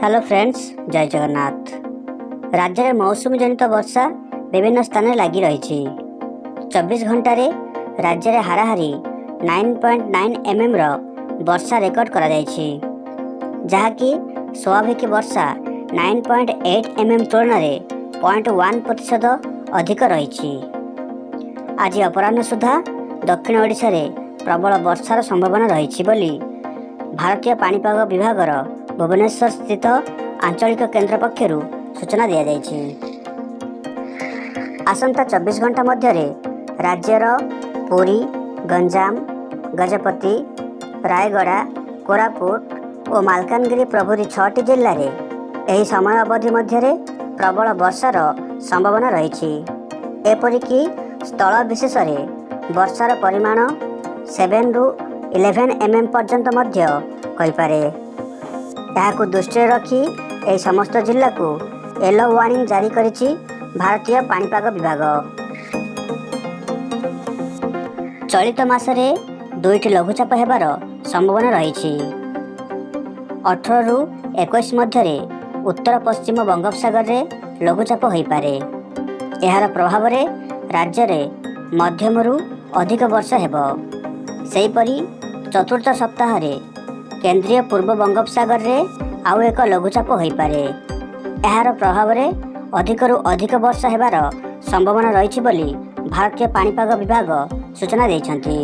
Hello friends, ଜୟ ଜଗନ୍ନାଥ। ରାଜ୍ୟରେ ମୌସୁମୀ ଜନିତ ବର୍ଷା ବିଭିନ୍ନ ସ୍ଥାନରେ ଲାଗି ରହିଛି। 24 ଘଣ୍ଟାରେ ରାଜ୍ୟରେ ହାରାହାରି 9.9 ଏମ୍ଏମ୍ର ବର୍ଷା ରେକର୍ଡ କରାଯାଇଛି, ଯାହାକି ସ୍ୱାଭାବିକ ବର୍ଷା 9.8 ଏମ୍ଏମ୍ ତୁଳନାରେ 0.1% ଅଧିକ ରହିଛି। ଆଜି ଅପରାହ୍ନ ସୁଦ୍ଧା ଦକ୍ଷିଣ ଓଡ଼ିଶାରେ ପ୍ରବଳ ବର୍ଷାର ସମ୍ଭାବନା ରହିଛି ବୋଲି ଭାରତୀୟ ପାଣିପାଗ ବିଭାଗର ଭୁବନେଶ୍ୱର ସ୍ଥିତ ଆଞ୍ଚଳିକ କେନ୍ଦ୍ର ପକ୍ଷରୁ ସୂଚନା ଦିଆଯାଇଛି। ଆସନ୍ତା 24 ଘଣ୍ଟା ମଧ୍ୟରେ ରାଜ୍ୟର ପୁରୀ, ଗଞ୍ଜାମ, ଗଜପତି, ରାୟଗଡ଼ା, କୋରାପୁଟ ଓ ମାଲକାନଗିରି ପ୍ରଭୃତି 6ଟି ଜିଲ୍ଲାରେ ଏହି ସମୟ ଅବଧି ମଧ୍ୟରେ ପ୍ରବଳ ବର୍ଷାର ସମ୍ଭାବନା ରହିଛି। ଏପରିକି ସ୍ଥଳ ବିଶେଷରେ ବର୍ଷାର ପରିମାଣ 7ରୁ 11 ଏମ୍ଏମ୍ ପର୍ଯ୍ୟନ୍ତ ମଧ୍ୟ ହୋଇପାରେ। ଏହାକୁ ଦୃଷ୍ଟିରେ ରଖି ଏହି ସମସ୍ତ ଜିଲ୍ଲାକୁ ୟେଲୋ ୱାର୍ଣ୍ଣିଂ ଜାରି କରିଛି ଭାରତୀୟ ପାଣିପାଗ ବିଭାଗ। ଚଳିତ ମାସରେ 2ଟି ଲଘୁଚାପ ହେବାର ସମ୍ଭାବନା ରହିଛି। 18ରୁ 21 ମଧ୍ୟରେ ଉତ୍ତର ପଶ୍ଚିମ ବଙ୍ଗୋପସାଗରରେ ଲଘୁଚାପ ହୋଇପାରେ। ଏହାର ପ୍ରଭାବରେ ରାଜ୍ୟରେ ମଧ୍ୟମରୁ ଅଧିକ ବର୍ଷା ହେବ। ସେହିପରି ଚତୁର୍ଥ ସପ୍ତାହରେ କେନ୍ଦ୍ରୀୟ ପୂର୍ବ ବଙ୍ଗୋପସାଗରରେ ଆଉ ଏକ ଲଘୁଚାପ ହୋଇପାରେ। ଏହାର ପ୍ରଭାବରେ ଅଧିକରୁ ଅଧିକ ବର୍ଷା ହେବାର ସମ୍ଭାବନା ରହିଛି ବୋଲି ଭାରତୀୟ ପାଣିପାଗ ବିଭାଗ ସୂଚନା ଦେଇଛନ୍ତି।